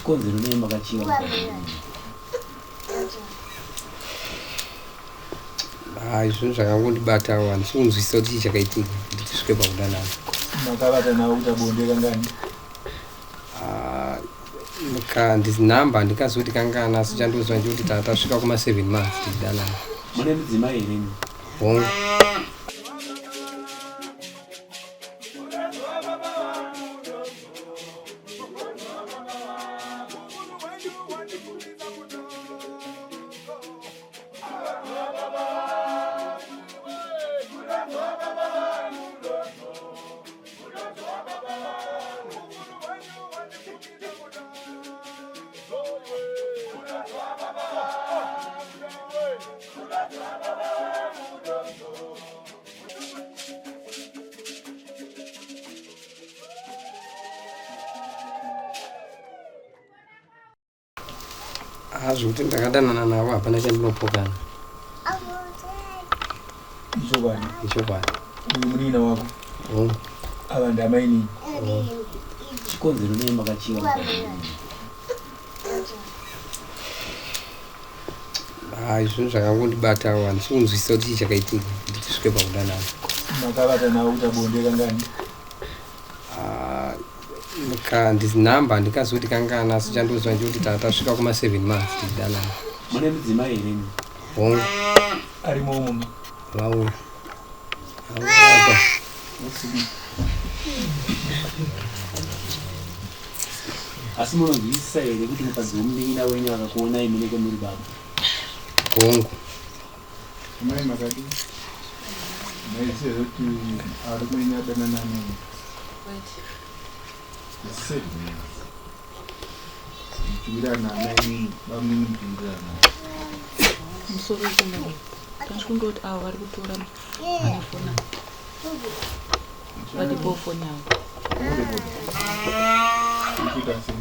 Chikonzero nei makachiva mukadzi wenyu? Ah, zvinhu zvakangondibatawo handisi kunzwisisa kuti chii chakaitika kuti tisvike pakudanana. Makavata nawo kuita bonde kangani? Ah, ka number handikazi kuti kangani asi chandoziva ndechekuti tasvika kuma 7 months tichidanana. Mune mudzimai here imi? Hongu. Ah, zvekuti ndakadanana navo hapana chandinopokana. Ichokwadi. Ichokwadi. Uyu munin'ina wako? Hongu. Ava ndamainini? Hongu. Chikonzero nei makachiva mukadzi wenyu? Ah, zvinhu zvakangondibatawo handisi kunzwisisa kuti chii chakaitika kuti tisvike pakudanana. Makavata navo kuita bonde kangani? Ah, number handikazi kuti kangani asi chandoziva ndechekuti tasvika kuma 7 months tichidanana. Mune mudzimai here imi? Hongu. Arimo muno? Vauya. Vauya apa. Asi munonzwisisa here kuti mukadzi wemunin'ina wenyu akakuonai munenge muri baba? Hongu. Amai makadii? Maiziva here kuti arume enyu adanana nei? Se. Muchiwirirana amai bamunini muchiwirirana. Musoro wekumai. Tandikungoti avo vari kutora vane fona. Vatipowo foni yavo. Uchiita sei?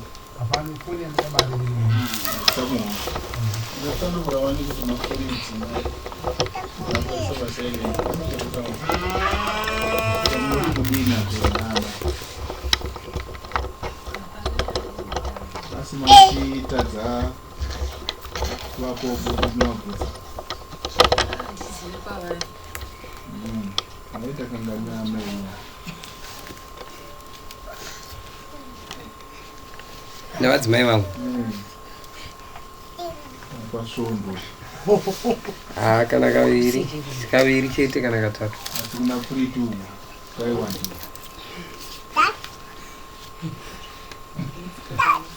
Asi machitadza kuvapo kunovabvunza. Maita kanganwa amai. Nevadzimai vangu. Pasvondo. Ah, kana kaviri. Kaviri chete kana katatu. Asi kuna free tu kwaiwandira.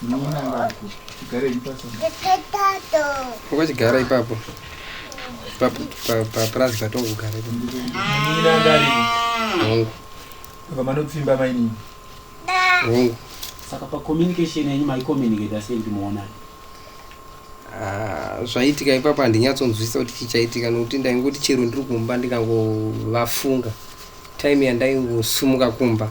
Munoona ngako. Tigare ipapo. Wakachigara ipapo. Papurazi patongogara ipapo. Munin'ina ndariko. Hongu. Pamanopfimba mainini. Hongu. Saka pacommunication yenyu maicommunicata sei kuti muonane? Ah, zvaitika ipapo handinyatsonzwisisa kuti chii chaitika nokuti ndaingoti chero ndiri kumba ndikangovafunga time yandaingosumuka kumba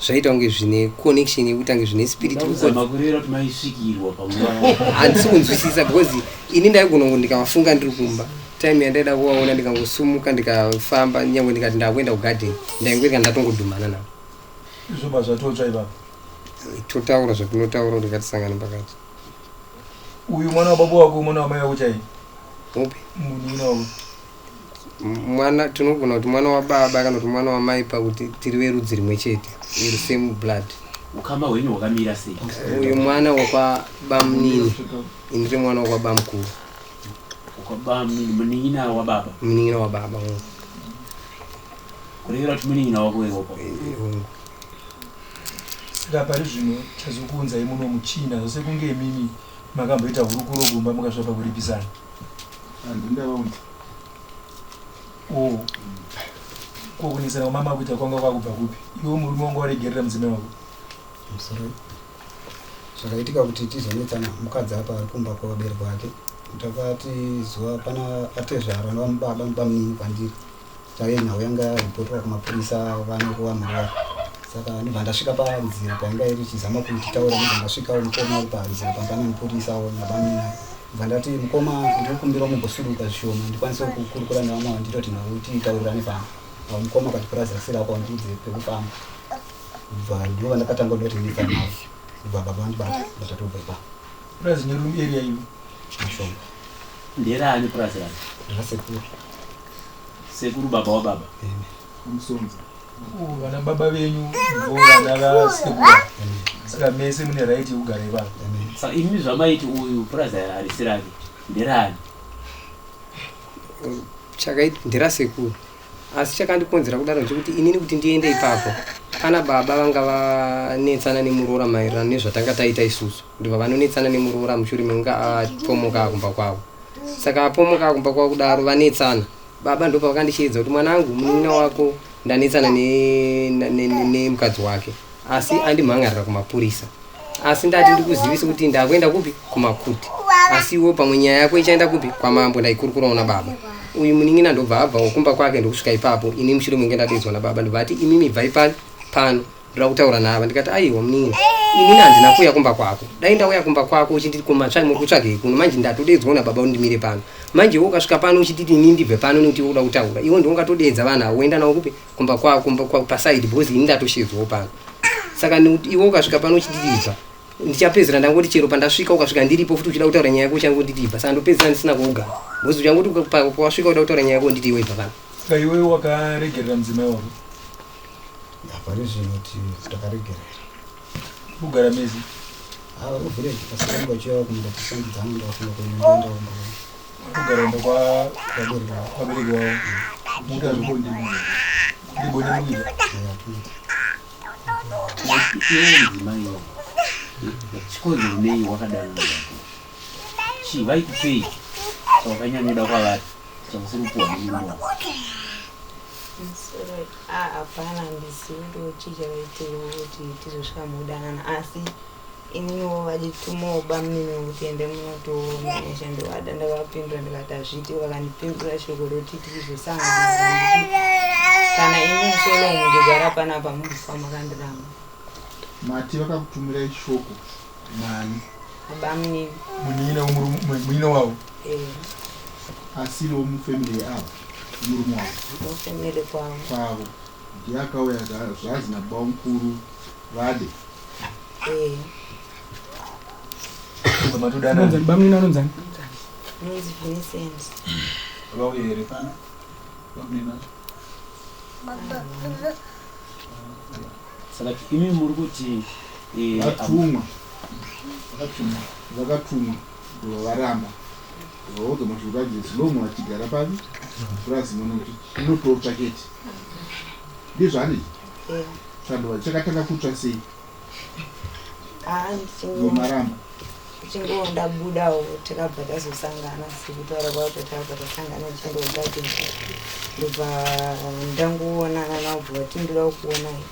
zvaita kunge zvine connection yekuti ange zvine spirit Ndakuzama kureva kuti maisvikirwa panguva. Handisi kunzwisisa because ini ndaigona kungo ndikavafunga ndiri kumba time yandaida kuvaona ndikangosumuka ndikafamba nyangwe ndikati ndakuenda kugarden ndaingoita ndatongodhumana navo. Zvobva zvatotsva ipapo. Totaura zvatinotaura kuti ngatisangane pakati. Uyu mwana wababa wako mwana wamai wako chaiye? Upi? Munin'ina wako. Mwana tinogona kuti mwana wababa kana kuti mwana wamai pakuti tiri verudzi rimwe chete. We're same blood. Ukama hwenyu hwakamira sei? Uyu mwana wakwabamnini, ini ndiri mwana wakwabamkuru. Wakwabamnini, munin'ina wababa? Munin'ina wababa, hongu. Kurevera kuti munin'ina wako weropa? Eh, hongu. Saka pari zvino chazokuunzai muno muchina zvose kunge imimi makamboita hurukuro kumba mukasvika pakuripisana. Handindavaunza. Oh. Ko kunetsana kwamama kuita kwanga kwakubva kupi? Iwe murume wanga waregerera mudzimai wako. Musoro. Zvakaitika kuti tizonetsana mukadzi apa ari kumba kwavabereki vake. Takati zuva pana atezvara anova mubaba mubamunini kwandiri. Chaiyo nhau yanga yaripotwa kumapurisa vanorova muroora saka ndobva ndasvika panzira payanga iri ichizama kutitaura ndobva ndasvikawo mukoma ari panzira panga nemupurisawo nabamina ndobva ndati mukoma ndiri kukumbirawo mumbosuduka zvishoma ndikwanise kukurukura nevamwe ava nditoti nhau titaurirane pano avo mukoma akati purazi asiri ako andiudze pekufamba bva ndivo vandakatanga kuda kuti nditsa navo. Ndobva baba vandibata ndatobva ipapo. Purazi neroom area ipi? Mashonga. Nderaani purazi racho? Nderasekuru. Sekuru baba wababa? Musonza. Oh, vana baba venyu ndivo vana vasekuru. Saka mese mune right yekugara ipapo. Saka imi zvamaiti uyu purazi harisi rake nderaani? Chakaiti nderasekuru asi chakandikonzera kudaro ndechekuti inini kuti ndiende ipapo pana baba vanga vanetsana nemuroora maererano nezvatanga taita isusu ndobva vanonetsana nemuroora mushure mekunge apomoka kumba kwavo saka apomoka kumba kwavo kudaro vanetsana baba ndopavakandisheedza kuti mwanangu munin'ina wako ndanetsana nemukadzi ne, ne, ne wake asi andimhan'arira kumapurisa asi ndati ndikuzivise kuti ndakuenda kupi kumakuti asi iwo pamwe nyaya yako ichaenda kupi kwamambo ndaikurukurawo nababa uyu munin'ina ndobva abva kumba kwake ndokusvika ipapo ini mushure menge ndadedzwa nababa ndobva ati imimi bvai pano pano ndoda kutaura nava ndikati aiwa munin'ina inini handina kuuya kumba kwako dai ndauya kumba kwako uchinditi kumatsvai muri kutsvagei kuno manje ndatodedzwa nababa kuti ndimire pano manje iwe ukasvika pano uchititi inini ndibve pano nekuti iwe uda kutaura iwe ndiwe ungatodeedza vanhu avo woenda navo kupi kumba kwako kumba kwako pasaidi because ini ndatoshedzwawo pano saka nekuti iwe ukasvika pano uchititi ibva ndichapedzera ndangoti chero pandasvika ukasvika ndiripo futi uchida kutaura nyaya yako uchangonditi ibva saka ndopedzera ndisina kugara because uchangoti pawasvika uda kutaura nyaya yako nditi iwe ibva pano Saka iwe wakaregerera mudzimai wako? Pari zvino ti takaregerera. Kugara mese? Ava kuvillage pasina vachiuya kumba kushandidzana ndafunga kuenda ndoenda kumba. Kugara kumba kwa vabereki vavo. Vabereki vavo. Muita zvebonde. Kuti bonde muita. Iwe mudzimai wavo. Chikonzero nei wakadanana navo? Chii vaikupei chawakanyanyoda kwavari chausiri kupuwa nemurume wako? Musoro ah, hapana handizivi kuti chii chakaitiko kuti tizosvika mukudanana asi ininiwo vachitumawo bamunini kuti ende munotomanesha ndovada ndakavapindura ndikati hazviiti vakandipindura shoko roti tichizosangana kana imi musoro muchigara panapa mufa makandiramba Mati vakakutumirai shoko nani? Bamunini. Munin'ina wemurume munin'ina wavo. Eh. Asiri womufamily yeavo murume wavo. Mufamily kwavo. Kwavo. Ndiye akauya zvazi nababa mukuru vade. Eh. Kubva matodanana. Bamunini anonzani? Anonzi Vincent. Vauya here pano? Bamunini vacho. Saka imi muri kuti eh, Vatumwa. Vakatumwa. Vakatumwa. Ndobva varamba. Ndobva vaudzwa mashoko aJesu. Lomwe vachigara papi? Purazi muno kuti inototsva chete. Ndizvo handiti? Eh. Saka ndobva chakatanga kutsva sei? Ah, ndichingo Maramba. Ndichingo ndabudawo takabva tazosangana sekutaura kwacho takabva tasangana tichienda kugadheni ndobva ndangoonana navo bva vati ndoda kukuonai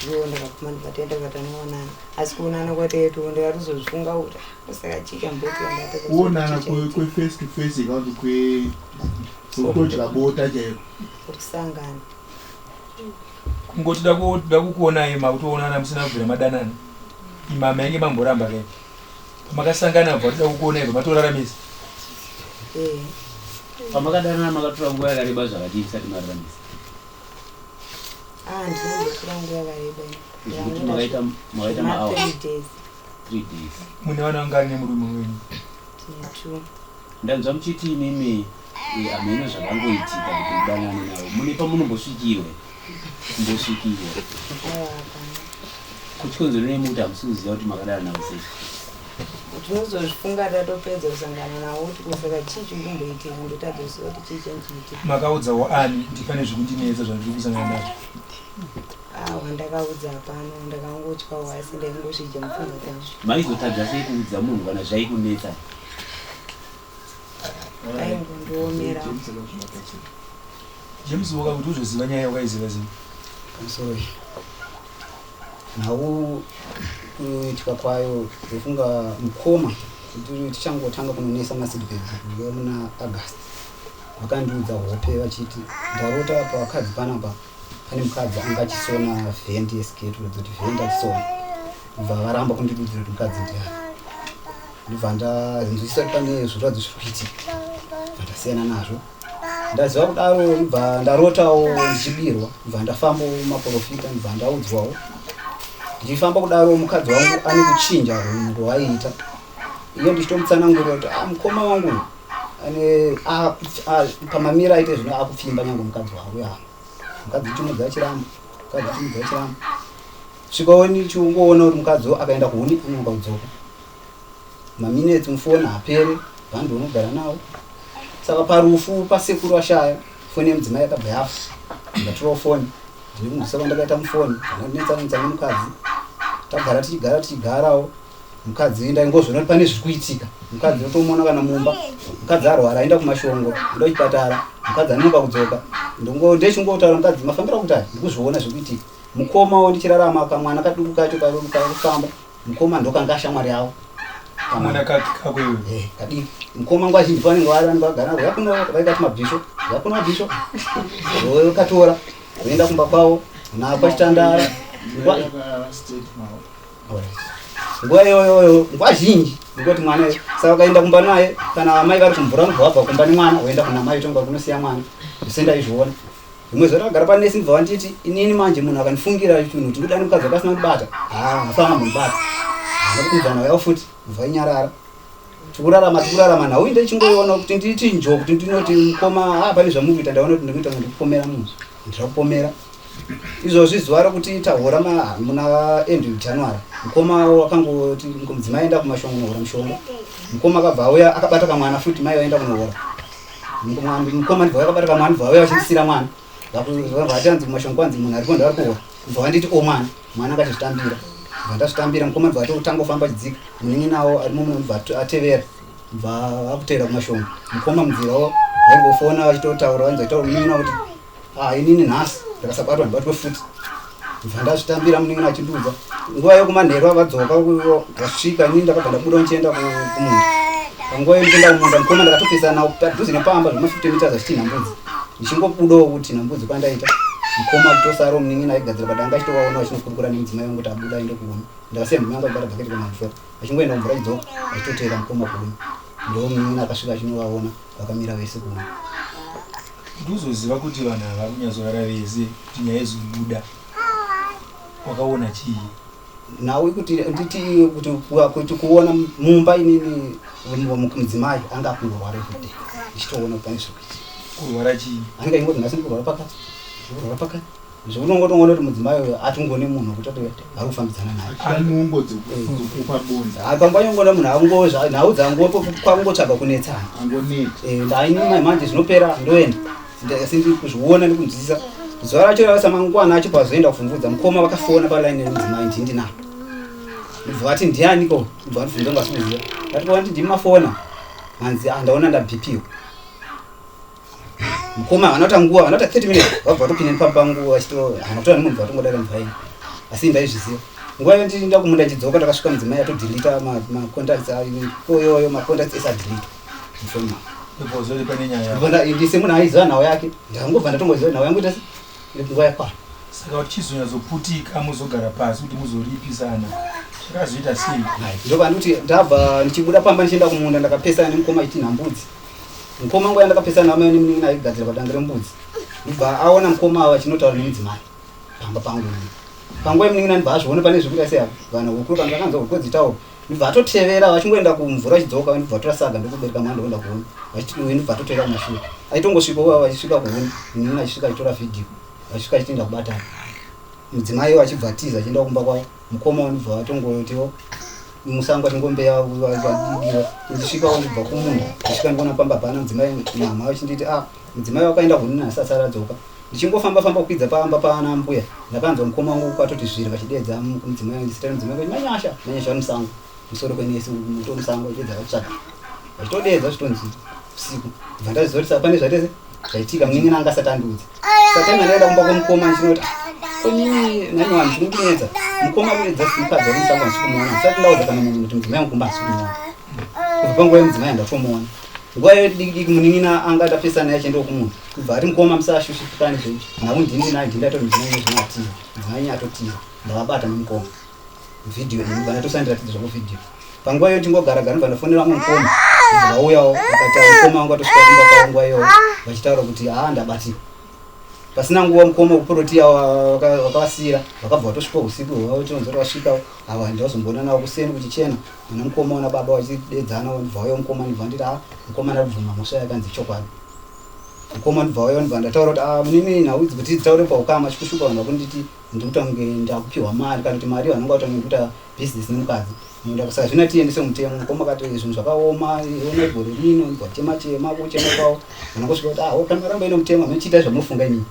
ivo ndakabvuma ndobva taenda vatanoonana asi kuonana kwataitowo ndakatozozvifunga kuti ah, saka chii chamboitika Kuonana kwe face to face kana kuti kwe kwekutodya bota chaiko. Kusangana. Kungoti da kukuonai makutoonana musina kubvira madanana. Imama mainge mamboramba kai. Pamakasangana bva toda kukuonai bva matoraramisa. Eh. Pamakadanana makatora nguva yakareba zvakadii musati mararamisa? Ah, ndinotora nguva yakareba. Zvekuti makaita makaita maawa 3 days. 3 days. Mune vana vangani nemurume wenyu? Tine two. Ndanzwa muchiti imimi eh, hameno zvakangoitika kuti mudanane navo. Mune pamunombosvikirwa here? Kumbosvikirwa. Aiwa, hapana. Kuchikonzero nei mukuti hamusi kuziva kuti makadana navo sei? Tinozozvifunga tatopedza kusangana navo kuti kusaka chii chiri kumboitika ndotadza kuziva kuti chii chanchiitika. Makaudzawo ani kuti pane zvikundinetsa zvandiri kusangana nazvo? Ah, wandakaudza hapana, ndakangotyawo asi ndaingozvidya mupfungwa dzangu. Maizotadza sei kuudza munhu kana zvaikunetsa? Aingondiomera. James woka kuti uzoziva nyaya wakaiziva sei? Pamusoro iyi. Nhau kuitika kwayo ndofunga mukoma kuti tichangotanga kunonesa maseedbeds kuuya muna August vakandiudza hope vachiti ndarota pavakadzi panapa pane mukadzi anga achisona vhendi yesiketi kuratidza kuti vhendi achisona ndobva varamba kundidudzira kuti mukadzi ndiani ndobva ndanzwisisa kuti pane zvirwadzo zviri kuitika ndobva ndasiyana nazvo ndaziva kudaro ndobva ndarotawo ndichibirwa ndobva ndafambawo maporofita ndobva ndaudzwawo Ndichifamba kudaro mukadzi wangu ane kuchinja runhu rwaaiita. Iye ndichitomutsanangurira kuti ah, mukoma wangu uyu ane pamamiro aite zvino akupfimba nyange mukadzi wangu ya. Mukadzi chimudza chiramba, mukadzi chimudza chiramba. Svikawo ndichingoona kuti mukadzi akaenda kuhuni anonoka kudzoka. Maminetsi mufoni haapere, bhandi unogara nawo. Saka parufu pasekuru ashaya, foni yemudzimai yakabva yafa. Ndatorawo foni, ndine kunzwisa kwandakaita mufoni, ndandinetsanetsa nemukadzi. Tagara tichigara tichigarawo. Mukadzi ndaingozviona kuti pane zviri kuitika. Mukadzi ndotomuona kana mumba. Mukadzi arwara aenda kumashongo, enda kuchipatara. Mukadzi anonoka kudzoka. Ndechingotaura mukadzi mafambiro akuti aya, ndikuzviona zviri kuitika. Mukomawo ndichirarama kamwana kaduku kacho kari kufamba. Mukoma ndokanga shamwari yavo. Kamwana kako iwe. Eh, kadiki. Mukoma nguva zhinji pavanenge vari vanenge vagara navo. Yakuno vaikati mabhisho. Yakuno mabhisho. Vokatora voenda kumba kwavo napo achitandara. Nguva iyoyoyo nguva zhinji ndikoti mwana iyo saka ukaenda kumba naye kana amai vari kumvura unobva wabva kumba nemwana woenda kuna mai tonga kunosiya mwana zvese ndaizviona. Rimwe zuva takagara panesi ndibva vanditi inini manje munhu akandifungira chinhu kuti ndodani mukadzi wakasina kundibata haa hafana kundibata handina kuudzana uyawo futi ndibva inyarara tikurarama tikurarama nhau inde chingoiona kuti nditi njo kuti ndinoti mukoma haa pane zvamuri kuita ndaona kuti ndikuita ndikupomera munhu ndira kupomera izvozvi zuva rokuti tahora muna end January mukoma wakangoti mudzimai aenda kumashongo kunohora mushonga mukoma akabva auya akabata kamwana futi mai vaenda kunohora mukoma ndibva vakabata kamwana ndibva vauya vachindisira mwana vachanzi kumashongo kwanzi munhu aripo ndavari kuhora ndibva vanditi o mwana mwana akachizvitambira ndibva ndazvitambira mukoma ndibva atotanga kufamba achidzika munin'inawo arimo muno ndibva atevera ndibva akutevera kumashongo mukoma munzirawo vaingofona vachitotaura vanzi vachitaura munin'ina kuti ah inini nhasi ndakasabatwa ndibatwe futi ndibva ndazvitambira munin'ina achindiudza nguva yokumanheru avadzoka vasvika inini ndakabva ndabuda ndichienda kumunda panguva iyo ndichienda kumunda mukoma ndakatopesana nawo padhuze nepamba zvema 50 meters achitinha mbudzi ndichingobudawo kutinha mbudzi kwandaita mukoma achitosarawo munin'ina aigadzira padanga achitovaona vachinokurukura nemudzimai wangu kuti abuda aende kuhuni ndakasiya mudzimai wangu achibata bhaketi kana mvura achingoenda kumvura achidzoka achitoteera mukoma kuhuni ndo munin'ina akasvika achinovaona vakamira vese kuhuni Kuti uzoziva kuti vanhu ava vari kunyatsorara vese kuti nyaya izobuda wakaona chii? Nhau kuti nditi kuti kuti kuona mumba inini mudzimai anga akungorwara everyday ndichitoona kuti pane zviri kuitika. Kurwara chii? Anenge achingoti nhasi ndikurwara pakati, ndikurwara pakati. Zveunongotoona kuti mudzimai uyo atongone munhu wekuti ari kufambidzana naye. Achida nungo dzekupa bonde. Ah, panguva yongoona munhu ango nhau dzangu kwakungotsvaga kunetsana. Angoneta. Eh, ndaini mai manje zvinopera ndoenda. Asi ndiri kuzviona nekunzwisisa. Zuva racho rasa mangwana acho pazoenda kuvhunzudza mukoma vakafona pa line yemudzimai ndini ndinaro. Ndibva vati ndiani ko? Ndibva vandibvunza ngasikuziva. Ndati ko ndimi mafona. Hanzi ah ndaona ndabhipiwa. Mukoma havana kuita nguva, havana kuita 30 minutes vabva vatopinda nepamba pangu vachito havana kutora nemunhu vatongodara mvaini. Asi ndaizviziva. Nguva iyo ndinda kumunda ndidzoka ndakasvika mudzimai atodelete ma contacts ayo iyoyo ma contacts ese adelete mufoni mangu. Ndobva kuti pane nyaya. Ndibva ndise munhu aiziva nhau yake. Ndangobva ndatongoziva nhau yangu ita se nguva yakwana. Saka kuti chizonyatsoputika muzogara pasi kuti muzoripisana zvakazoita sei? Ndobva ndikuti ndabva ndichibuda pamba ndichienda kumunda ndakapesana nemukoma achitinha mbudzi. Mukoma nguva yandakapesana naamai nemunin'ina aigadzira padanga rembudzi ndibva aona mukoma ava achinotaura nemudzimai pamba pangu panguva yemunin'ina ndibva azviona pane zvekuita sei apa vanhu hukuru kana vakanzwa hukuru dzitaura ndibva atotevera vachingoenda kumvura vachidzoka ndibva atora saga ndokubereka mwana ndokuenda kuhuni vachiti ndibva atotevera kumashure aitongosvika uva vachisvika kuhuni munin'ina achisvika achitora vhidhiyo vachisvika achitoenda kubatana mudzimai achibva atiza achienda kumba kwavo Mukoma wanibva watongotiwo musango achingombeya vadidiwa ndichisvika wandibva kumunda ndisvika ndikuona pamba hapana mudzimai mama vachinditi ah mudzimai wakaenda kunina asi asati adzoka ndichingofamba famba kukwidza pamba paana mbuya ndakanzwa mukoma wangu kwatoti zviri vachidedza mudzimai ndisita mudzimai kuti manyasha manyasha vari musango musoro kwenesi muto musango vachidedza vachitsvaga vachitodedza zvitonzi usiku bva ndaziva kuti pane zvatese zvaitika munin'ina anga asati andiudza saka time yandaenda kumba kwemukoma ndichinoti konini nani wanhu chinokunetsa mukoma kuedza mukadzi wake musango handisi kumuona ndisati ndaudza kana munhu kuti mudzimai wangu kumba handisi kumuona kubva panguva yemudzimai handatomuona nguva iyo diki diki munin'ina anga ndapesana naye achiendawo kumunhu kubva ati mukoma musashushikane zvenyu nhau ndini naye ndini ndatori mudzimai zvino atiza mudzimai atotiza ndavabata nemukoma Video iyi ndibva ndatosandiratidza zvangu video. Panguva iyo ndingogara gara ndibva ndafonera mumwe mukoma. Vauyawo vakati mukoma wangu atosvika kumba kwavo nguva iyoyo vachitaura kuti haa ndabatiwa. Pasina nguva mukoma wekuProtea wakavasiira vakabva vatosvika usiku hwavatonzi vasvika ava ndazomboona navo kuseni kuchichena mwana mukoma wana baba vachidedzana ndibva vauya mukoma ndibva nditi a mukoma ndabvuma mhosva yakanzi chokwadi mukoma ndibva vauya ndibva ndataura kuti a munini nhau idzi kuti dzitaure paukama chikushuka vanhu vakunditi ndikuita kunge ndakupiwa mari kana kuti mari vanenge vakuita kunge ndikuita business nemukadzi Munoda saka zvino tiendese mutemo mukoma akati zvinhu zvakaoma ona gore rino ndibva chema chema kuchema kwavo kana kusvika kuti ah kana maramba ino mutemo muchiita zvamunofunga imi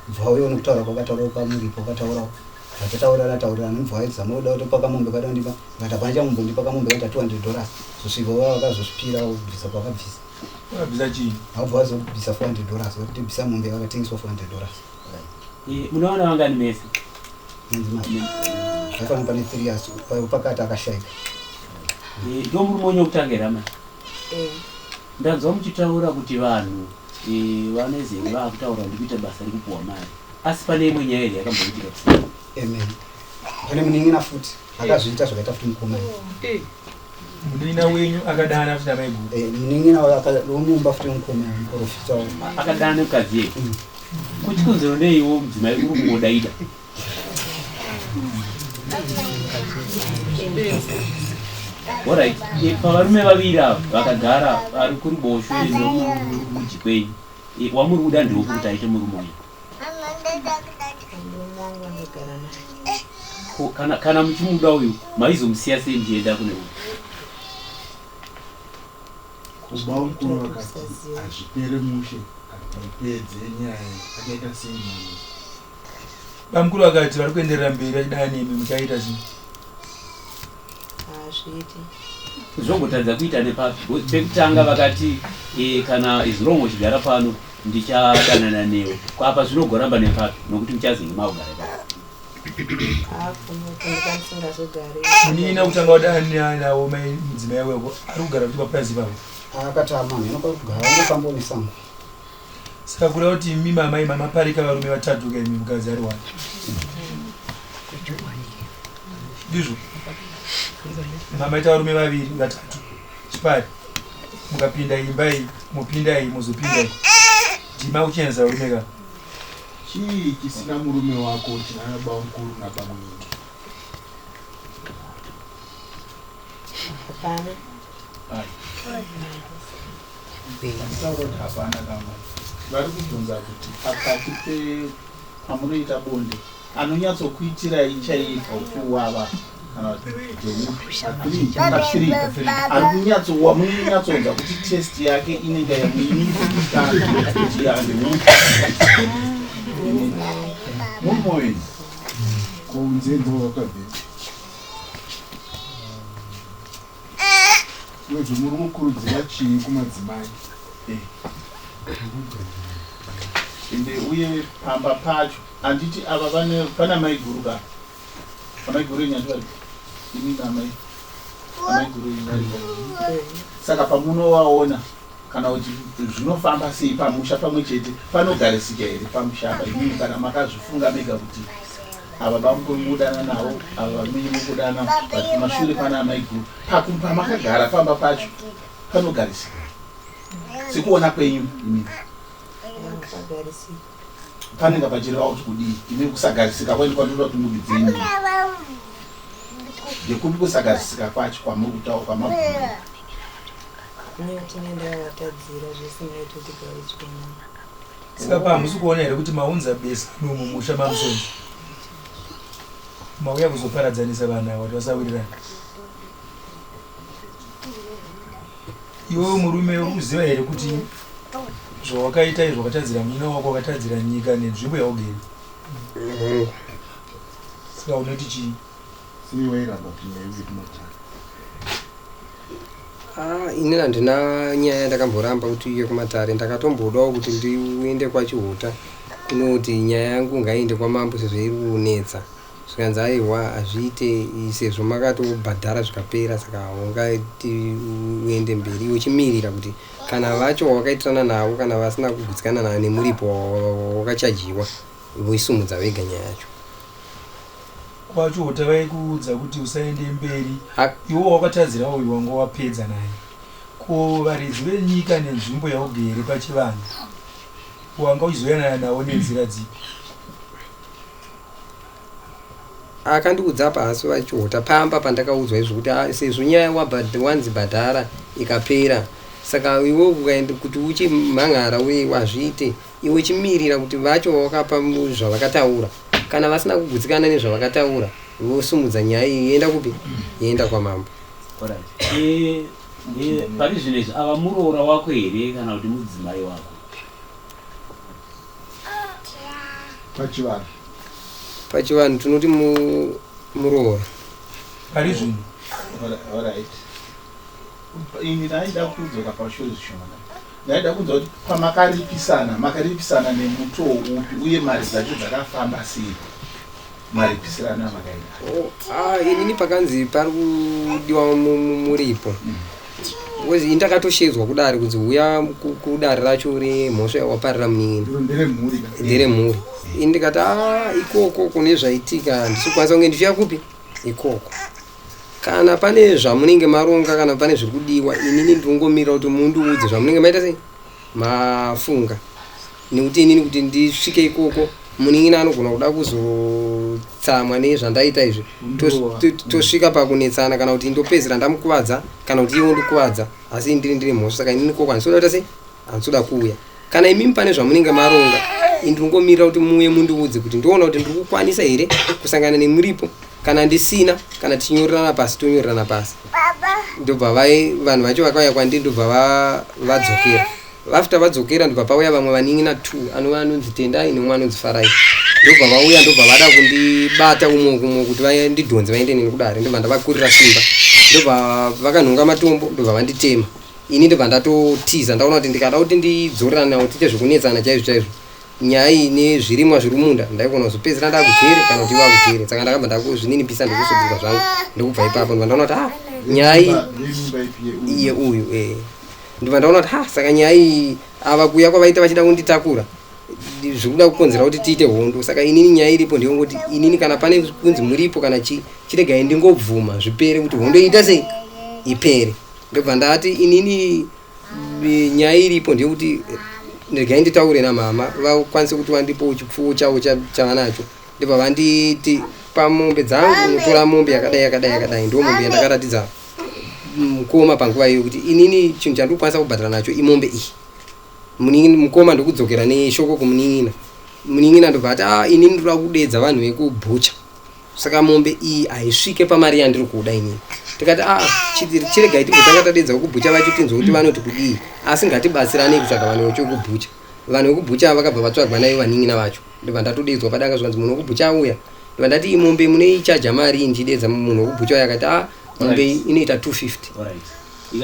bva uyo nokutaura kwakataura pamuripo kwakataurawo vatataurana taurirana ndibva vaizama kuda kuti pakamombe kada kundipa ndikati hapana chamumbondipa kamombe kaita 200 dollars zosvika vaya vakazozvipira kubvisa kwakabvisa Vakabvisa chii? Vakabva vazobvisa 400 dollars vakuti bvisa mombe vakatengeswa 400 dollars. Eh, munowana vangani mese? Zvaifanira pane 3 years pakati akashaika. Eh, ndo murume wenyu wekutanga here amai? Eh. Ndanzwa muchitaura kuti vanhu eh, vanezenge vaakutaura kuti kuita basa rekupuwa mari asi pane imwe nyaya here yakamboitika kusina? Amen. Pane munin'ina futi akazviita zvakaita futi mukoma. Munin'ina wenyu akadana futi namaiguru? Eh, munin'ina wemumba futi mukoma muprofita. Akadana nemukadzi yeye? Kuti kunzero neiwo mudzimai uri kungodaida. Alright, eh, pavarume vaviri ava vakagara vari kuruboshwe nekurudyi kwenyu, eh, wamuri kuda ndeupi kuti aite murume uyu? Murume wangu andogara naye. Ko, kana, kana muchimuda uyu maizomusiya sei muchienda kune uyu? Kuba mukuru vakati hazvipere mushe Mupedze nyaya akaita sei mwana? Bamukuru vakati vari kuenderera mberi vachidana nemi muchaita sei? Hazviiti. Zvogotadza kuita nepapi? Pekutanga vakati e, kana as long uchigara pano ndichadanana newe. Ko apa zvinogoramba nepapi nokuti muchazenge makugara ipapo. Munin'ina kutanga wadana nawo mai mudzimai wako ari kugara kuti papurazi ipapo. Akatama mheno kwakugara angofamba nesango. Saka kureva kuti imi mama imi maparika varume vatatu ka imi mukadzi ari wani. Ndizvo. Mamaita varume vaviri vatatu. Chipari. Mukapinda imba iyi, mopinda iyi, mozopinda iyi. Ndima kuchenesa varume ka. Chii chisina murume wako china bamukuru nabamunini? Hapana. Taura kuti hapana kamwe. Vari kubvunza kuti pakati pe pamunoita bonde anonyatsokuitirai chaiko kuwava kana kuti ndeupi pathree ari kunyatso wamunonyatsonzwa kuti test yake inenge yamuinikuti kuti ndeupi murume wenyu Kunze ndowakabvepi? Uyezve muri kukurudzira chii kumadzimai? Ende uye pamba pacho handiti ava vane pana maiguru ka amaiguru enyu andi varipo imi naamai amaiguru enyu varipo saka pamunovaona kana kuti zvinofamba sei pamusha pamwe chete panogarisika here pamusha apa imimi kana makazvifunga mega kuti ava bamukuru mukudana navo ava varume mukudana but kumashure pana amaiguru pamakagara pamba pacho panogarisika sekuona kwenyu imimi panenge pachireva kuti kudii imi kusagarisika kwenyu kwandinoda kuti mudidzenyu ndekupi kusagarisika kwacho kwamuri kutaura kwamabvunza Saka pa hamusi kuona here kuti maunza besano mumusha mamusoni mauya kuzoparadzanisa vanhu ava kuti vasawirirana iwewe murume uri kuziva here kuti zvawakaita izvo wakatadzira munyina wako wakatadzira nyika nenzvimbo yaugere saka unoti chii Sei wairamba kuti nyaya iuye kumatare? Ah, ini handina nyaya yandakamboramba kuti iuye kumatare ndakatombodawo kuti ndiende kwaChihota kunoti nyaya yangu ngaiende kwamambo sezvo iri kunetsa zvikanzi aiwa hazviite sezvo makatobhadhara zvikapera saka haungati uende mberi iwe uchimirira kuti kana vacho wawakaitirana navo kana vasina kugutsikana nayo nemuripo wawakachajiwa voisumudza vega nyaya yacho. Kwacho tavaikuudza kuti usaende mberi iwe wakatadzira uyu wanga wapedza naye ko varidzi venyika nenzvimbo yaugere pachivanhu Wanga uchizoyanana nawo nenzira dzipi? Akandiudza pasi vachihota pamba pandakaudzwa izvo kuti ah, sezvo nyaya wanzi bhadhara ikapera saka iwe ukaenda kuti uchimhan'ara uye wazviite iwe chimirira kuti vacho vawakapa zvavakataura kana vasina kugutsikana nezvavakataura vosumudza nyaya iyi yoenda kupi yoenda kwamambo. Alright. Eh, eh, pari zvino izvi ava muroora wako here kana kuti mudzimai wako? Pachivanhu. Pachivanhu tinoti muroora. Pari zvino. Alright. Ini ndaida kudzoka pashure zvishoma. Ndaida kunzwa kuti pamakaripisana, makaripisana nemutoo upi uye mari dzacho dzakafamba sei? Maripisirano amakaita. Oh, ah, inini pakanzi pari kudiwa muripo. Because ini ndakatoshedzwa kudare kunzi huya kudare racho remhosva yawaparira munin'ina. Nderemhuri. Nderemhuri. Ini ndikati ah, ikoko kune zvaitika handisi kukwanisa kunge ndichiuya kupi ikoko. Kana pane zvamunenge maronga kana pane zviri kudiwa inini ndinongomirira kuti mundiudze zvamunenge maita sei mafunga nekuti inini kuti ndisvike ikoko munin'ina anogona kuda kuzotsamwa nezvandaita izvi tosvika pakunetsana kana kuti ndopedzera ndamukuvadza kana kuti iye ondikuvadza asi ndiri ndiri mhosva saka inini ikoko handisi kuda kuita sei handisi kuda kuuya kana imimi pane zvamunenge maronga ini ndinongomirira kuti muuye mundiudze kuti ndoona kuti ndiri kukwanisa here kusangana nemuripo kana ndisina kana tichinyorerana pasi tonyorerana pasi ndobva vai vanhu vacho vakauya kwandiri ndobva vadzokera after vadzokera ndobva pauya vamwe vanin'ina two anova anonzi tendai neumwe anonzi farai ndobva vauya ndobva vada kundibata umwe kumwe kuti vandidhonze vaende neni kudare ndobva ndavakurira simba ndobva vakanhonga matombo ndobva vanditema ini ndobva ndatotiza ndaona kuti ndikada kuti ndidzorerane navo tiite zvekunetsana chaizvo chaizvo nyaya iyi nezvirimwa zviri munda ndaigona kuzopedzisira ndakujere kana kuti iva kujere saka ndakabva ndakuzvininipisa ndikusuduka zvangu ndokubva ipapo ndobva ndaona kuti ah nyaya iyi iye uyu eh ndobva ndaona kuti ha ah, saka nyaya iyi ava kuuya kwavaita vachida kunditakura zvikuda kukonzera kuti tiite hondo saka inini nyaya iripo ndeyongoti inini kana pane kunzi muripo kana chii chiregai ndingobvuma zvipere kuti hondo iita sei ipere ndobva ndati inini nyaya iripo ndeyekuti regai nditaure namama vakwanise kuti vandipowo chipfuwo chavo chavanacho ndobva vanditi pamombe dzangu unotora mombe yakadai yakadai yakadai ndo mombe yandakaratidza mukoma panguva iyo kuti inini chinhu chandikukwanisa kubhadhara nacho imombe iyi munin'ina mukoma ndokudzokera neshoko kumunin'ina munin'ina ndobva ati ah inini ndoda kudedza vanhu vekubhucha saka mombe iyi haisvike pamari yandiri kuda inini tikati a ah, chiregai timbotanga tadedza vekubhucha vacho tinzwe kuti vanoti kudii asi ngatibatsiranei kutsvaga vanhu vacho vekubhucha vanhu vekubhucha vakabva vatsvagwa naivo vanin'ina vacho ndobva ndatodedzwa padanga zvikanzi munhu wekubhucha auya ndobva ndati mombe munoichaja mari iyi ndichidedza munhu wekubhucha uya akati a ah, mombe inoita 250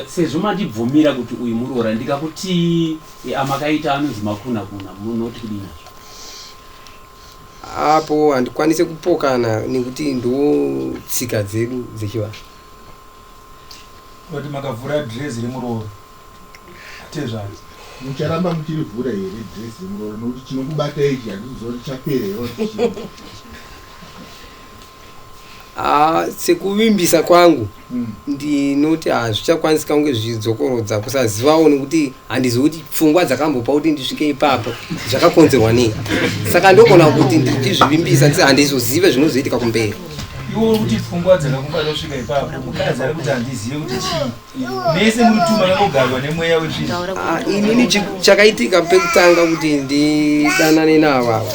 sezvo mandibvumira kuti uyu muroora ndikakuti eh, amakaita anonzi makuna kuna munoti kudii nazvo Apo handikwanise kupokana nekuti ndo tsika dzedu dzechivanhu. Kuti makavhura drezi remuroora atezvara. Mucharamba muchirivhura here drezi remuroora nokuti chinokubata ichi handiziva kuti chapera here or chii. Ah, sekuvimbisa kwangu ndinoti hazvichakwanisika kunge zvichidzokorodza kusazivawo nekuti handizivi kuti pfungwa dzakambopa kuti ndisvike ipapo zvakakonzerwa nei saka ndogona kuti ndichizvivimbisa ndisi handizozive zvinozoitika kumberi iwe uri kuti pfungwa dzakakumbata kusvika ipapo mukadzi ari kuti handizive kuti chii mese muri tuma kangogarwa nemweya wetsvina ah, inini chakaitika pekutanga kuti ndidanane navo ava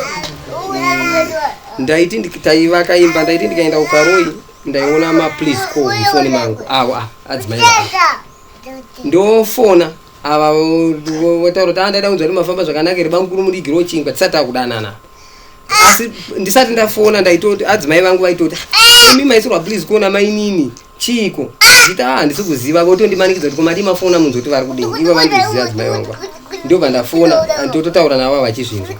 ndaiti taivaka imba ndaiti ndikaenda kukaroi ndaiona ma please call mufoni mangu avo ah, adzimai vaa ndofona ava votaura kuti ah, ndaida kunzwa kuti mafamba zvakanaka here bamukuru mudigiro chingwa tisati takudanana asi ndisati ndafona ndaitoti adzimai vangu vaitoti ah, imi maisirwa please kuona mainini chiiko nditi ah handisi kuziva votondimanikidza kuti komadii mafona munzi kuti vari kudii ivo vandiziva adzimai vangu ndobva ndafona ndototaura navo vachizvinzwa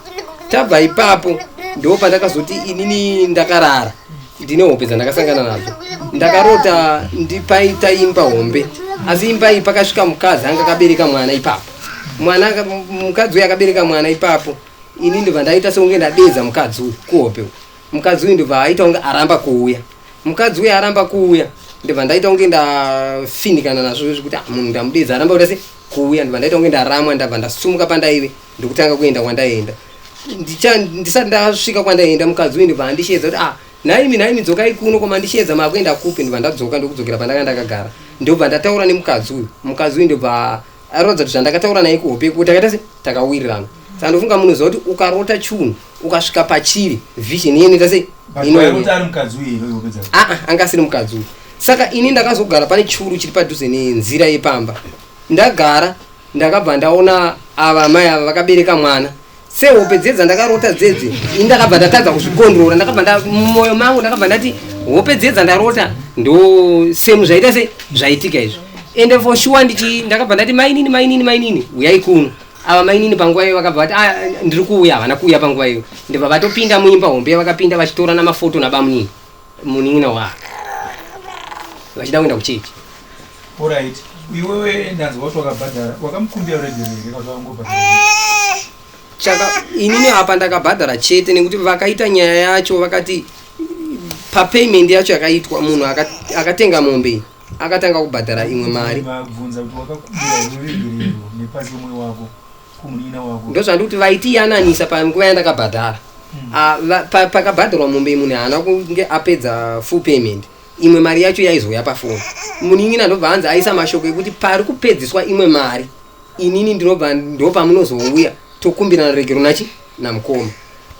tabva ipapo ndo pandakazoti inini ndakarara ndine hope dzandakasangana nadzo ndakarota ndipaita imba hombe asi imba iyi pakasvika mukadzi anga akabereka mwana ipapo mwana mukadzi uyu akabereka mwana ipapo ini ndobva ndaita sekunge ndadedza mukadzi uyu kuhope uku mukadzi uyu ndobva aita kunge aramba kuuya mukadzi uyu aramba kuuya Ndibva ndaita kunge ndafinikana nazvo zvekuti ah, munhu ndamudedza aramba kuita se kuuya. Ndibva ndaita kunge ndaramwa, ndabva ndasumuka pandaive ndokutanga kuenda kwandaienda. Ndisati ndasvika kwandaienda, mukadzi uyu ndibva andishedza kuti ah, nhaimi nhaimi, dzokai kuno, koma ndishedza makuenda kupi? Ndibva ndadzoka ndokudzokera pandanga ndakagara, ndobva ndataura nemukadzi uyu. Mukadzi uyu ndobva aratidza kuti zvandakataura naye kuhope kuti takaita se takawirirana. Saka ndofunga munoziva kuti ukarota chunhu ukasvika pachiri vision iye inoita sei? But Inouya. wairota ari mukadzi uyu here hope dzako? Aa, anga asiri mukadzi uyu. Saka ini ndakazogara pane churu chiri padhuze nenzira yepamba. Ndagara ndakabva ndaona ava mai ava vakabereka mwana sehope dzedza ndakarota dzedze. Ini ndakabva ndatadza kuzvikondrora, ndakabva mumwoyo mangu ndakabva ndati hope dzedza ndarota ndo semu zvaita se zvaitika izvi. Ende for sure ndichi ndakabva ndati mainini, mainini, mainini, uyai kuno. Ava mainini panguva iyo vakabva vati ah, ndiri kuuya. Havana kuuya panguva iyo, ndibva vatopinda muimba hombe. Vakapinda vachitora namafoto nabamunini, munin'ina wavo, vachida kuenda kuchechi. Alright, iwewe ndanzwa kuti wakabhadhara, wakamukumbira ruregerero here kana kuti wakangobhadhara? Chaka inini apa ndakabhadhara chete, nekuti vakaita nyaya yacho vakati papayment yacho yakaitwa munhu akatenga mombe iyi akatanga kubhadhara imwe mari. Vabvunza kuti wakakumbira ruregerero nepasi pemwoyo wako kumunin'ina wako? Ndozvandikuti kuti vaitiyananisa panguva yandakabhadhara. Ah, pakabhadharwa mombe iyi munhu haana kunge apedza full payment, imwe mari yacho yaizouya pafoni. Munin'ina ndobva hanzi aisa mashoko ekuti pari kupedziswa imwe mari, inini ndinobva ndopamunozouya tokumbirana regero nachi namukoma.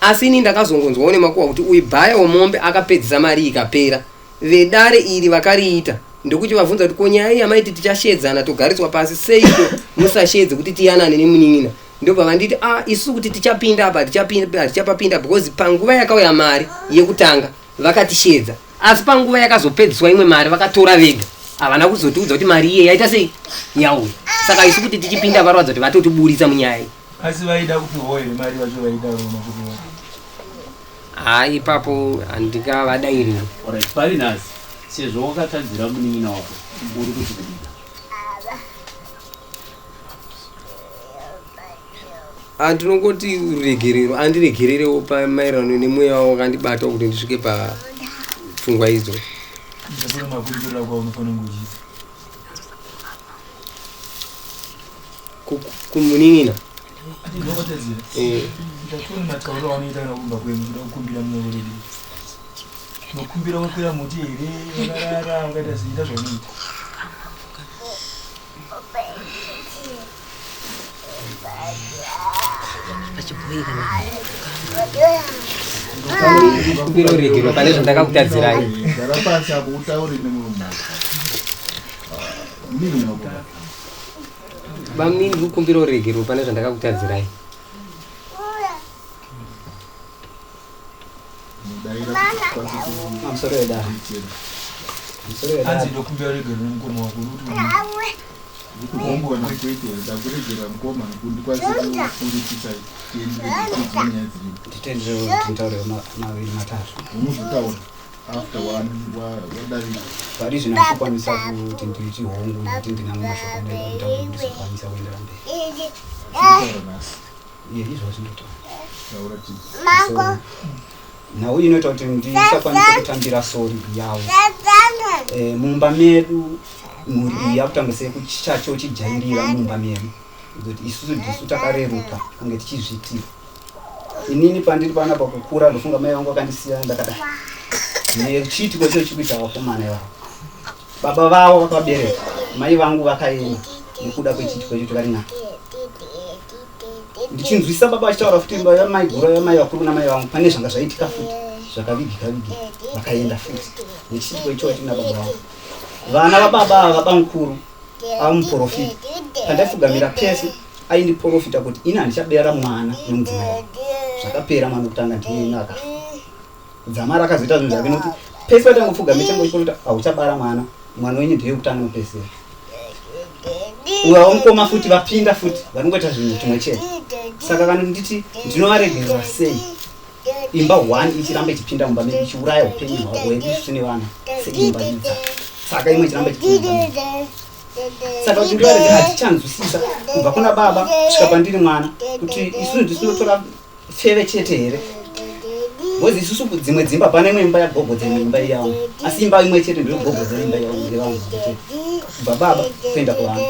Asi ini ndakazongonzwawo nemakuhwa kuti uyu bhaya wemombe akapedzisa mari ikapera. Vedare iri vakariita ndokuti vabvunza kuti ko nyaya iyi yamaiti tichashedzana togariswa pasi, seiko musashedze kuti tiyanane nemunin'ina? Ndobva vanditi ah, isusu kuti tichapinda apa hatichapapinda because panguva yakauya mari yekutanga vakatishedza, asi panguva yakazopedziswa imwe mari vakatora vega, havana kuzotiudza kuti mari iye yaita sei yauya. Saka isu kuti tichipinda varwadza kuti vatotiburitsa munyaya iyi. Asi vaida kupiwawo here mari vacho vaidaro mashoko vacho? Haa, ipapo handingavadairiri. Alright, pari nhasi sezvo wakatadzira munin'ina wako uri kuti kudii? Andinongoti ruregerero, andiregererewo pamaererano nemweya wakandibata kuti ndisvike papfungwa idzo. Ndakuna makumbirira kwaunofanira kunge uchiita. Kumunin'ina. Ati ndokotedzera. Eh. Ndakuna matauriro aunoita kana kumba kwenyu kuda kukumbira mweya weregerero. Unokumbira wakwira muti here, wakarara, wakaita sei, zvaunoita? Kumbira ruregerero pane zvandakakutadzirai. Gara pasi apo utaure nemurume wako. Munin'ina wako. Bamunini, ndiri kukumbira ruregerero pane zvandakakutadzirai. Mudaira kuti ukwanise Pamusoro wedare. kuitira. Pamusoro wedare. Hanzi ndokumbira ruregerero nemukoma wako uri kuti udii? Hongu kana kwete, ndakuregera mukoma nekuti ndikwanise kukuripisa tienderere tidzimwe nyaya dziripo. Nditendere kuti nditaure maviri matatu. Unozotaura after wadarika. Pari zvino handikukwanisa kuti nditi hongu nekuti ndinamwe mashoko andaida kutaura kuti ndizokwanisa kuendera mberi. Taura nhasi. Iye izvozvi ndotaura. Taura chii? So, nhau inoita kuti ndisakwanise kutambira sorry yavo. Mumba medu mhuri iyi yakutanga sekuchacho chijairira mumba medu kuti isusu ndisu takareruka kunge tichizviitira. Inini pandiri panapa kukura ndofunga mai vangu vakandisiya ndakadai nechiitiko icho chikuita vakomana ivavo. Baba vavo vakabereka mai vangu vakaenda nekuda kwechiitiko icho vari navo. Ndichinzwisa baba vachitaura futi imba yamai guru yamai vakuru namai vangu pane zvanga zvaitika futi zvakavigika vigika, vakaenda futi nechiitiko ichocho nababa vangu. Vana vababa ava vabamukuru ava muprofita, pandaifugamira pese aindiprofita kuti ini handichabera mwana nemudzimai wangu. Zvakapera, mwana wekutanga ndiye akafa. Dzamara akazoita zvinhu zvake nokuti pese patangopfugamira changochiprofita hauchabara mwana, mwana wenyu ndiye wekutanga nopesera. Uyo wamukoma futi vapinda futi vanongoita zvinhu chimwe chete. Saka kana nditi ndinovaregerera sei imba one ichiramba ichipinda mumba medu ichiuraya upenyu hwedu isu nevana seimba idza, saka imwe ichiramba ichipinda mumba medu. Saka kuti ndivaregera hatichanzwisisa kubva kuna baba kusvika pandiri mwana kuti isu ndisinotora pfeve chete here? Because isusu dzimwe dzimba pane imwe imba yagogodza imwe imba yavangu, asi imba imwe chete ndiyo gogodza imba yevangu chete, kubva baba kuenda kuvana.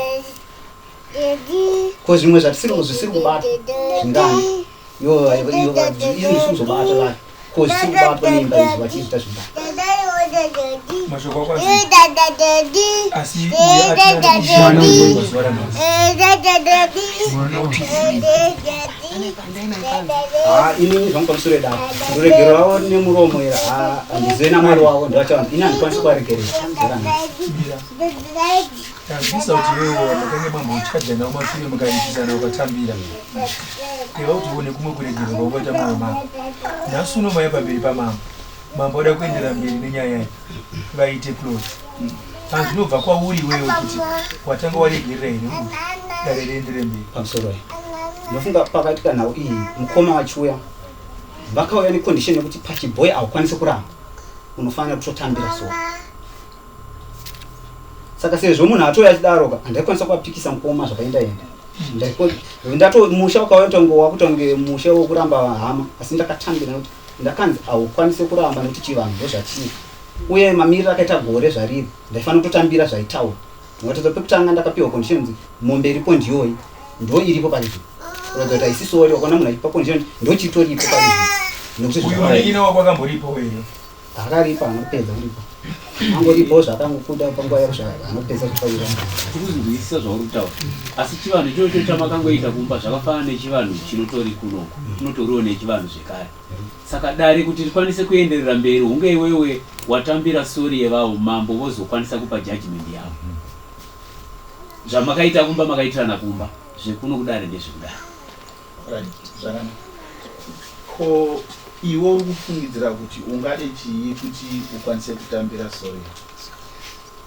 Ko zvimwe zvatisiri zvisiri kubatwa zvingani? Ivo ivo izvi ndisi kuzobata vacho, ko zvisiri kubatwa neimba izvi vachiita zvingani? Mashoko ako asi uyo atina mazuva ranhasi. Ha, inini zvangu pamusoro edaro ruregero ravo nemuromo ira handizive namwari wavo ndivachavanhu, ini handikwanisi kuvaregerera zuva ranhasi. Mira. Tanzwisa kuti iwewe makange mambochajana mumashure mukaitisana ukatambira. Kureva kuti uone kumwe kuregererwa kwaukaita mwoyo mako. Nhasi uno mauya pamberi pamambo. Mambo vada kuendera mberi nenyaya iyi vaite close. Saka zvinobva kwauri iwewe kuti watanga waregerera here uyu dare riendere mberi. Pamusoro iyi ndofunga pakaitika nhau iyi, mukoma vachiuya vakauya necondition yekuti pachibhoyi haukwanisi kuramba, unofanira kutotambira. So saka sezvo munhu atouya achidaroka, handaikwanisa kuvapikisa mukoma zvakaenda enda. Ndato musha wakauya kutonge wakutonge musha wokuramba hama, asi ndakatambira nekuti ndakanzi haukwanisi kuramba nekuti chivanhu ndozvachiri, uye mamiriro akaita gore zvariri ndaifanira kutotambira zvaitaura. Ndikatadza pekutanga ndakapiwa condition kunzi mombe iripo ndiyoyi, ndo iripo pari zvino, kuratidza kuti haisi sorry. Wakaona munhu achipa condition ndo chitoripo pari zvino nekuti Uyu zvakawanda. munin'ina wako akamboripo weyo? Akaripa, haana kupedza kuripa, angoripawo zvaakangokuda panguva yako, haana kupedza zvapaira. Tiri kuzvinzwisisa zvauri kutaura, asi chivanhu ichocho chamakangoita kumba zvakafanana nechivanhu chinotori kunoku, kunotoriwo nechivanhu zvekare. Saka dare kuti rikwanise kuenderera mberi, hunge iwewe watambira sorry yevavo, mambo vozokwanisa kupa judgment yavo. Zvamakaita kumba makaitirana kumba, zvekuno kudare ndezvekudare. Right, zvakanaka. Ko iwe uri kufungidzira kuti ungade chii kuti ukwanise kutambira sorry?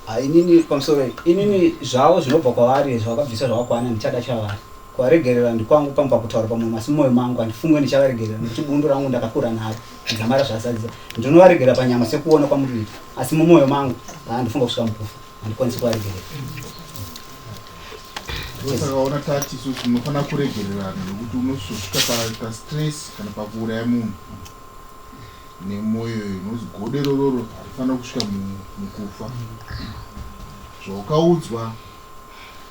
Ha, inini pamusoro iyi, inini zvavo zvinobva kwavari zvavakabvisa zvakakwana, ndichada chavari kuvaregerera ndikwangu pamwe pakutaura pamwe, asi mumwoyo mangu handifunge ndichavaregerera nekuti bundu rangu ndakakura naro dzamara zvazadzisa. Ndinovaregerera panyama sekuona kwamuri kuita, asi mumwoyo mangu handifunga kusvika mukufa handikwanisi kuvaregerera. Ndosaka ona tati isusu munofanira kuregererana, nokuti unosvika pastress kana pakuuraya munhu nemwoyo inozi godo irororo harifanira kusvika mukufa. Zvaukauzwa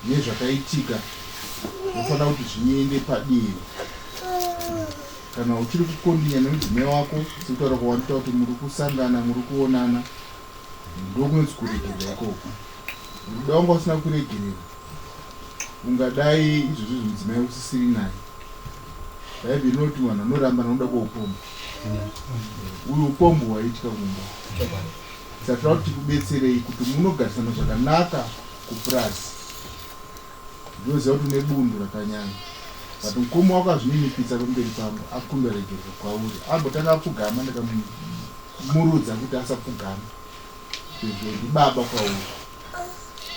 nezvakaitika unofanira kuti zviende padivi. Kana uchiri kukondinya nemudzimai wako, sekutaura kwawandita kuti muri kusangana, muri kuonana, ndokunonzi kuregerera ikoko. Nekuda wanga usina kuregerera, ungadai izvozvo mudzimai usisiri naye. Bhaibheri rinoti vanhu vanoramba nokuda kweupombo. Uyu upombo hwaiitika kumba, saka toda kuti tikubetserei kuti munogarisana zvakanaka kupurazi. Ndinoziva kuti une bundu rakanyanya, but mukoma wako azvininipisa pamberi pangu, akumbira regerero kwauri. Ambotanga apfugama, ndikamurudza kuti asapfugama sezvo ndibaba kwauri,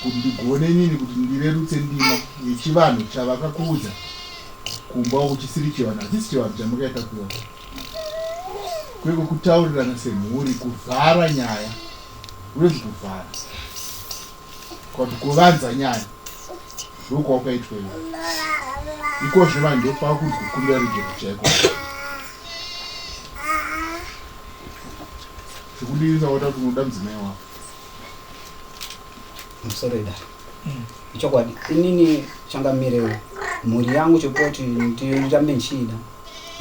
kuti ndigone inini kuti ndirerutse ndima yechivanhu chavakakuudza kumba uku chisiri chivanhu. Hachisi chivanhu chamakaita kuya kweko, kutaurirana semhuri, kuvhara nyaya. Unonzi kuvhara kuti kuvanza nyaya ndokwaukaitwa iwe ikozvo. Vanhu ndopakunzi kukumbira regero chaiko sekudivisa wata kuti unoda mudzimai wako. Musoro idare, ichokwadi, inini changamire mhuri yangu chekoti ndirambe ndichiida,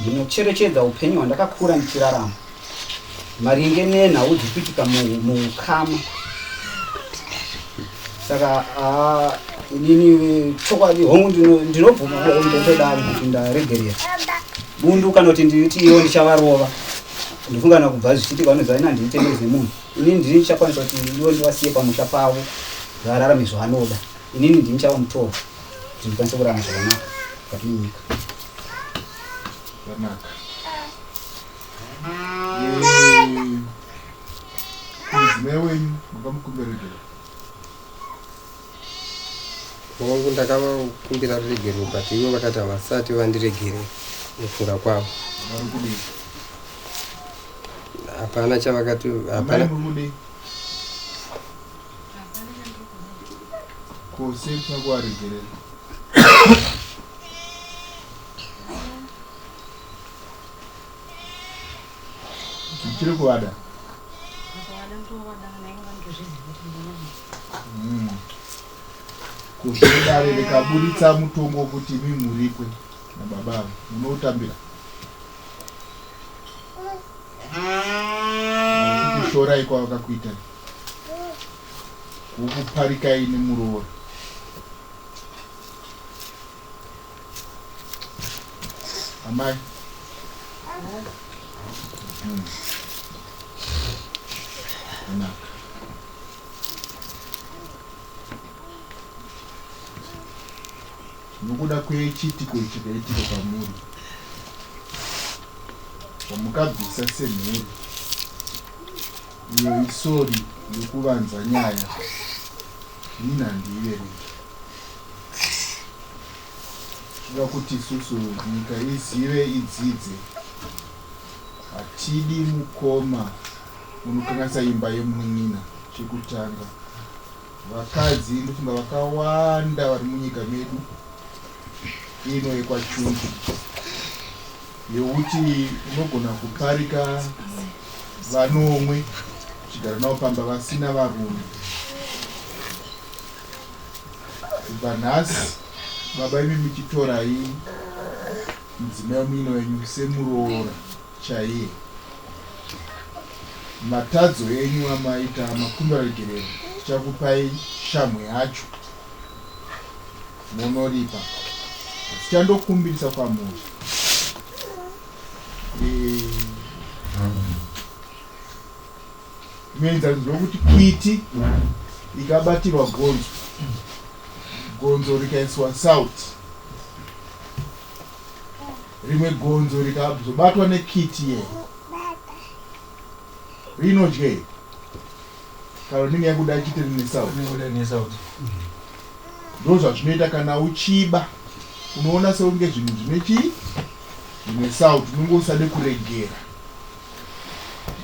ndinocherechedza upenyu hwandakakura ndichirarama maringe nenhau dziri kuitika muukama. Saka inini chokwadi, hongu, ndinobvuma ndotodari kuti ndaregerera bundu kana kuti nditi iwo ndichavarova. Ndofunga kana kubva zvichiitika vanoziva ini handitenderezi nemunhu. Inini ndini ndichakwanisa kuti iwo ndivasiye pamusha pavo vararame zvavanoda. Inini ndini chava mutoro kuti ndikwanise kurarama zvakanaka mukati menyika. Zvakanaka. Mudzimai wenyu makamukumbira regero? Hongu, ndakavakumbira ruregerero, but ivo vakati havasati vandiregere mukufunga kwavo. Vari kudii? Hapana chavakati. Amai, Hapana. muri kudii? Ko sei musina kuvaregerera? Muchiri kuvada? Kuzvo dare rikaburitsa mutongo wekuti imi muripwe nababa ava, munoutambira? Kushorai kwavakakuitai, kukuparikai nemuroora. Amai. Naka. Nokuda kwechiitiko ichi chakaitika kwamuri, zvamukabvisa semhuri, iyo isori yekuvanza nyaya, ini handiiverengi. Toda kuti isusu nyika izive idzidze. Hatidi mukoma unokanganisa imba yemunin'ina chekutanga. Vakadzi ndofunga vakawanda vari munyika medu ino yekwaChundu yekuti unogona kuparika vanomwe uchigara navo pamba vasina varume. Kubva nhasi baba imi muchitorai mudzimai wemunin'ina wenyu semuroora chaiye. Matadzo enyu amaita makumbira ruregerero tichakupai shamhu yacho monoripa. Asi chandokumbirisa kwamuri eh, muenzaniso wekuti kwiti ikabatirwa gonzo gonzo rikaiswa sauti rimwe gonzo rikazobatwa nekiti ye rinodyei kana rinenge yakuda chete rine sauti ndo zvazvinoita kana uchiba unoona seunge zvinhu zvine chii zvine sauti unenge usade kuregera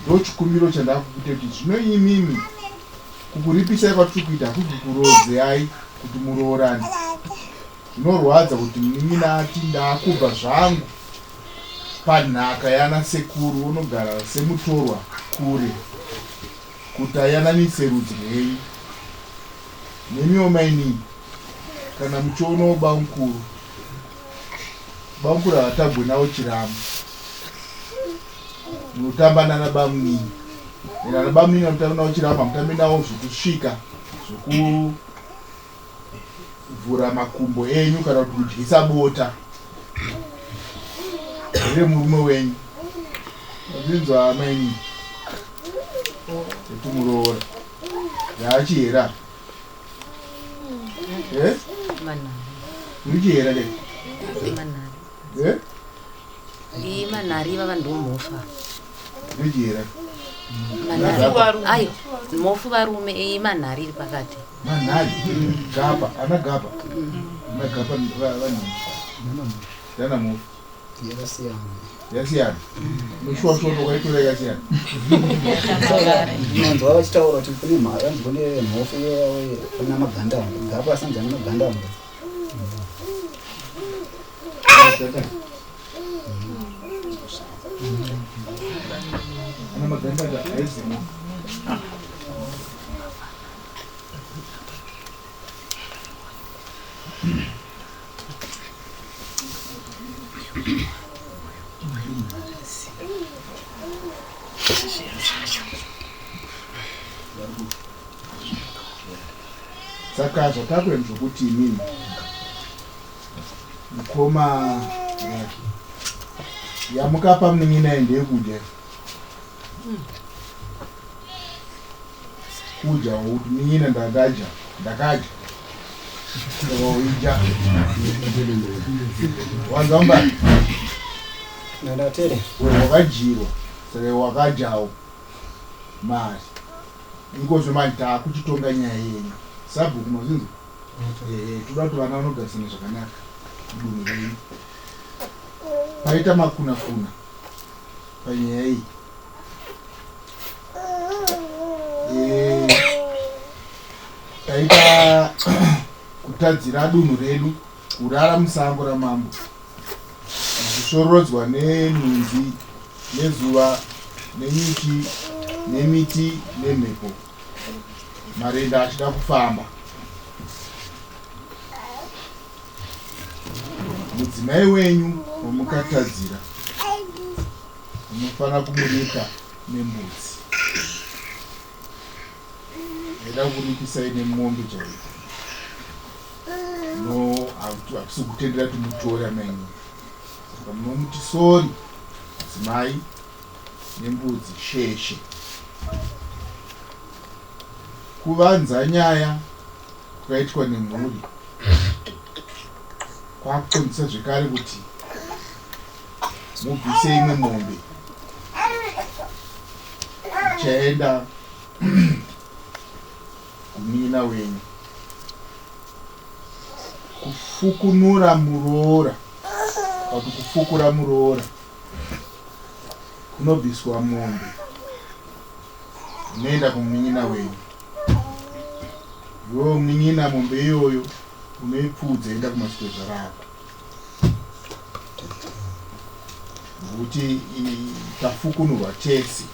ndochikumbiro chandakukuita kuti zvino imimi kukuripisai kwatiri kuita hakuzi kukuroodzeai kuti muroorane zvinorwadza kuti munin'ina ati ndakubva zvangu panhaka yana sekuru unogara semutorwa kure kuti ayananise rudzi rwenyu nemiwo mainini kana muchionawo bamukuru bamukuru havatambwe nawo chiramu munotamba nana bamunini ende ana bamunini vanotamba nawo chiramu hamutambi nawo zvokusvika zvokuvhura makumbo enyu kana kuti kudyisa bota remurume wenyu azinzwa amainini ekumuroora yaachihera eh? Uri chihera ke? Eh? Iyi manhari ivava ndomhofa. Uri chihera. Ayo mhofu varume, iyi manhari iri pakati. Manhari gapa, ana gapa, ana gapa vanhu dana mhofu. Yakasiyana. Yakasiyana, noshuwa shuwa wakaitora yakasiyana. Unonzwa vachitaura kuti kune vanzi kune mhofu kuna magandanga, gapa asanzi ana magandanga. Ana magandanga haizi mhofu. Saka zvatakuenda zvokuti imimi mukoma yake yamukapa munin'ina ndeyekudya, kudya kuti munin'ina ndakadya, ndakadya, saka uidya wanzamba. Ndandatere. Wakadyirwa, saka wakadyawo mari ikozvo. Manje taakuchitonga nyaya yenyu sabhuku, mazinzwa? Toda kuti vana vanogarisana zvakanaka mudunhu renyu. Paita makuna kuna panyaya iyi. Taita kutadzira dunhu redu, kurara musango ramambo, kushorodzwa nenhunzi nezuva. Nenyuchi nemiti nemhepo marinda achida kufamba. Mudzimai wenyu wamukatadzira munofanira kumuripa nembudzi. Ndaida kuripisai nemombe chaiyo. No, hatisi kutendera kuti mutore amainini. Saka munomuti sori mudzimai nembudzi sheshe. Kuvanza nyaya kwakaitwa nemhuri kwakukonzesa zvekare kuti mubvise imwe mombe ichaenda kumunin'ina wenyu. Kufukunura muroora kana kuti kufukura muroora kunobviswa mombe inoenda kumunin'ina wenyu. Iwewe munin'ina mombe iyoyo unoipfuudza yoenda kumadzitezvara ako. Nokuti tafukunurwa tese.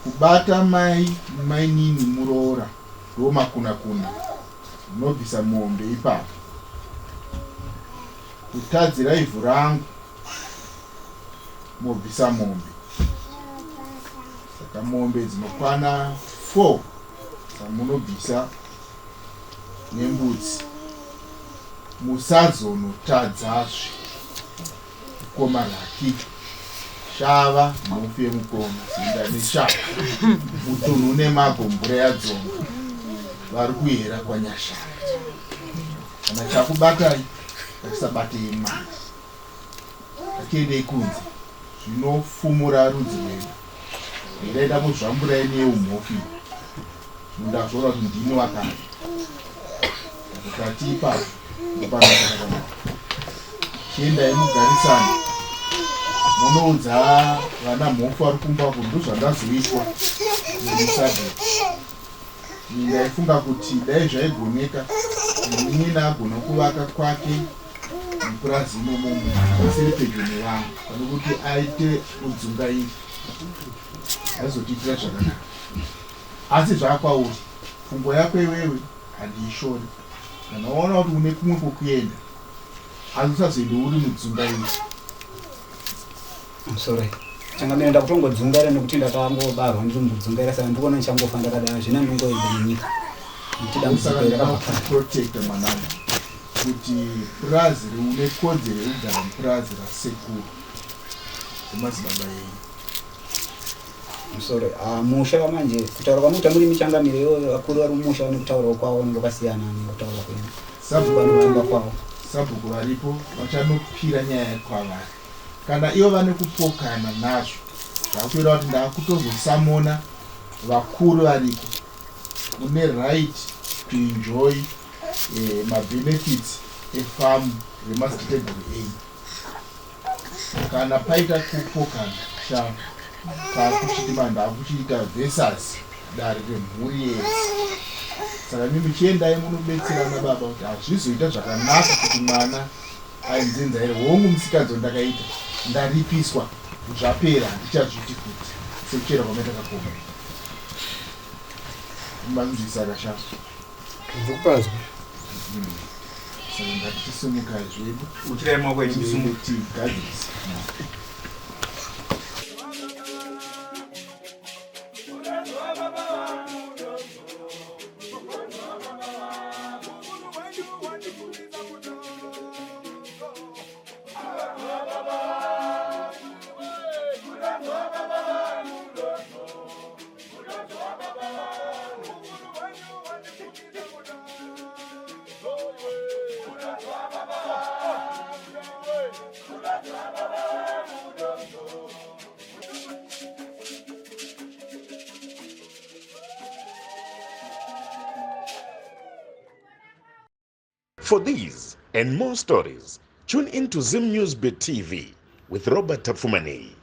Kubata mai mainini muroora ndomakunakuna munobvisa mombe ipapo. Kutadzira ivhu rangu mobvisa mombe. Saka mombe dzinokwana 4 dzamunobvisa nembudzi musazonotadzazve mukoma Lucky shava mhofu yemukoma zinda neshava mutunhu nemago mvura yadzonga vari kuyera kwanyashara kana chakubatai ngatisabatei mwana ngatiendei kunze zvinofumura rudzi rwedu ndaidaida kuzvamburai neumhofu iyi ndazviona kuti ndini wakare tati ipapo ndopanoaa chiendai mugarisane munoudza vana mhofu vari kumba uko ndozvandazoitwa nemusabhuku ndaifunga kuti dai zvaigoneka munin'ina agona kuvaka kwake mupurazi imomo asiri pedyo nevanhu pane kuti aite udzungairi aizotiitira zvakanaka asi zvakwauri pfungwa yako iwewe handiishori kana waona kuti une kumwe kwokuenda asi usazoende uri mudzungairi. Sorry. Changamire ndakutongodzungaira nekuti ndakangobarwa ndiri mukudzungaira saka ndikuona ndichangofa ndakadaro zvina ndingoenda nenyika. Nekuti dambudziko iri rakabva kare. Protector mwanangu kuti purazi une kodzero yekugara mupurazi rasekuru remadzibaba enyu. Sorry. Ah, musha manje kutaura kwamuita muri michangamire iyoyo vakuru vari mumusha vane kutaurawo kwavo vanenge vakasiyana nekutaura kwenyu. Sabhuku vanotonga kwavo. Sabhuku varipo vachanopira nyaya kwavari. Kana ivo vane kupokana nazvo zvakutoita kuti ndakutozosamona vakuru variko. Une right to enjoy eh, mabenefits efamu remadziteteguru enyu. Kana paita kupokana sha takuchiti vanhu ndakuchiita versus dare remhuri yese. Saka imi muchiendai munobetserana baba kuti hazvizoita zvakanaka kuti mwana Ainzenza here? Hongu musikanzwa ndakaita ndaripiswa zvapera handichazviiti futi sekuchera kwamaita kakomba. Manzwisa kashasha. Ndikupanzwa. Saka ngatichisimukai zvedu. Uchirai maoko enyu musimuke. Tigadzirise. For these and more stories, tune in to Zim News Bit TV with Robert Tafumani.